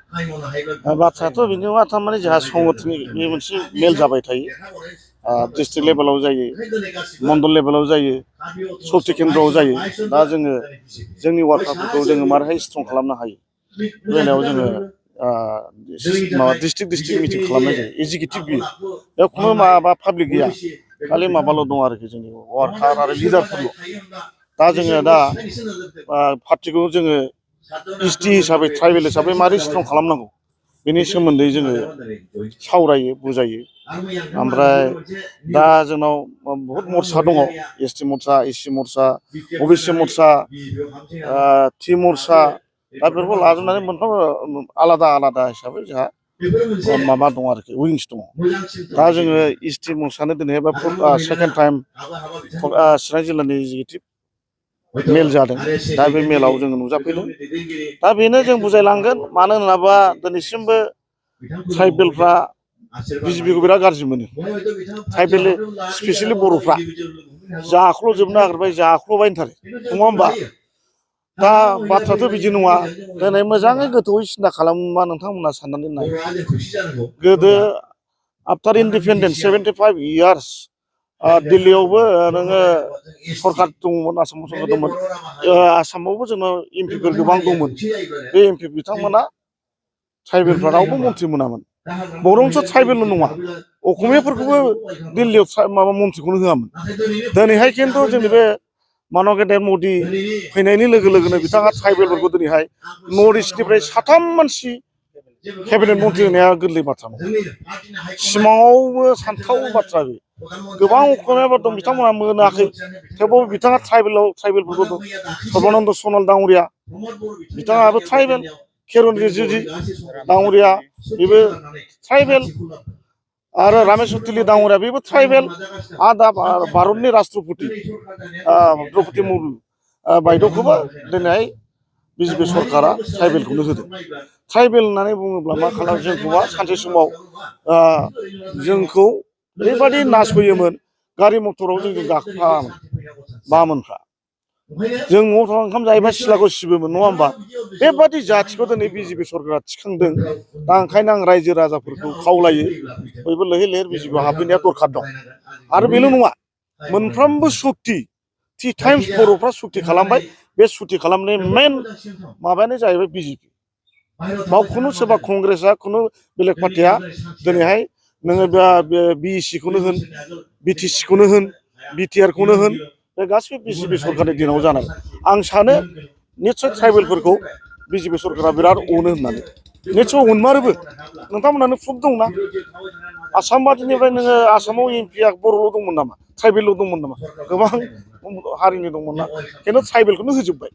बाथ्रायाथ' बिनि नङा थारमाने जोंहा संगठननि बे मोनसे मेल जाबाय थायो डिस्ट्रिक्ट लेभेलाव जायो मण्डल लेभेलाव जायो सक्ति केन्द्रआव जायो दा जोङो जोंनि वार्कारफोरखौ जोङो मारैहाय स्ट्रं खालामनो हायो बे बेलायाव जोङो माबा डिस्ट्रिक्ट मिटिं खालामनाय जायो एजिकिउटिभ बियो बेयाव खुनु माबा पाब्लिक गैया खालि माबाल' दं आरोखि जोंनि वार्कार आरो लिडारफोरल' दा जोङो दा पार्टिखौ जोङो एसटि हिसाबै ट्राइबेल हिसाबै मारै स्ट्रं खालामनांगौ बेनि सोमोन्दै जोङो सावरायो बुजायो ओमफ्राय दा जोंनाव बहुद मर्चा दङ एसटि मर्चा एससि मर्चा अबिसि मर्चा टि मर्चा दा बेफोरखौ लाजोबनानै मोनफ्रोम आलादा आलादा हिसाबै जोंहा माबा दं आरोखि उइंस दङ दा जोङो एसटि मर्चानो दिनैहाय सेकेन्ड टाइम चिरां जिल्लानि एजिकिउटिभ मेल जादों दा बे मेलाव जोङो नुजाफैदों दा बेनो जों बुजायलांगोन मानो होनोबा दिनैसिमबो ट्राइबेलफ्रा बिजेपिखौ बिराद गाज्रि मोनो ट्राइबेल स्पेसियेलि बर'फ्रा जाख्ल'जोबनो नागिरबाय जाख्ल'बायनोथारो नङा होमबा दा बाथ्रायाथ' बिदि नङा दिनै मोजाङै गोथौयै सिन्था खालामोबा नोंथांमोना साननानै नाय गोदो आफ्टार इन्डिपेन्डेन्स 75 इयार्स दिल्लीयावबो नोङो सरकार दंमोन आसामाव सरकार दंमोन आसामावबो जोंनाव एमपिफोर गोबां दंमोन बे एमपि बिथांमोना ट्राइबेलफ्रा रावबो मन्थ्रि मोनामोन बरंसो ट्राइबेलल' नङा असमियाफोरखौबो दिल्लीयाव माबा मन्थ्रिखौनो होआमोन दिनैहाय खिन्थु जोंनि बे मानब गेदेर मदि फैनायनि लोगो लोगोनो बिथाङा ट्राइबेलफोरखौ दिनैहाय नर्थ इस्टनिफ्राय 3 मानसि केबिनेट मन्थ्रि होनाया गोरलै बाथ्रा नङा सिमाङावबो सानथाव बाथ्रा बे गोबां असमियाफोर दं बिथांमोना मोनाखै थेवबाबो बिथाङा ट्राइबेलफोरखौ दं सर्बानन्द सन'वाल दाङ'रिया बिथाङाबो ट्राइबेल किरण रिजिजु दाङ'रिया बेबो ट्राइबेल आरो रामेश्वर तेलि दाङ'रिया बेबो ट्राइबेल आरो दा भारतनि राष्ट्रपति द्रौपदी मुर्मु बायद'खौबो दिनैहाय बिजेपि सरकारा ट्राइबेलखौनो होदों ट्राइबेल होननानै बुङोब्ला मा खालामो जोंखौबा सानसे समाव जोंखौ ओरैबायदि नासयोमोन गारि मटराव जोंजों गाखोफायामोन बामोनफ्रा जों न'आव थांना ओंखाम जायोबा सिथ्लाखौ सिबोमोन नङा होमबा बेबादि जाथिखौ दिनै बिजेपि सरकारा थिखांदों दा ओंखायनो आं रायजो राजाफोरखौ खावलायो बयबो लैहोर लैहोर बिजेपिआव हाबफैनाया दरखार दं आरो बेल' नङा मोनफ्रोमबो सुक्ति टि टाइम्स बर'फ्रा सुक्ति खालामबाय बे सुक्ति खालामनायनि मेन माबायानो जाहैबाय बिजेपि बाव खुनु सोरबा कंग्रेसआ खुनु बेलेग पार्टिया दिनैहाय नोङो बिएससिखौनो होन बिटिसिखौनो होन बिटिआरखौनो होन बे गासिबो बिजेपि सरकारनि दिनाव जानाय आं सानो निस्सय ट्राइबेलफोरखौ बिजेपि सरकारा बिराद अनो होननानै निस्सय अनमारोबो नोंथांमोनानो प्रुफ दंना आसाम बादिनिफ्राय नोङो आसामाव एमपिआ बर'ल' दंमोन नामा ट्राइबेलल' दंमोन नामा गोबां हारिनि दंमोन ना खिन्थु ट्राइबेलखौनो होजोब्बाय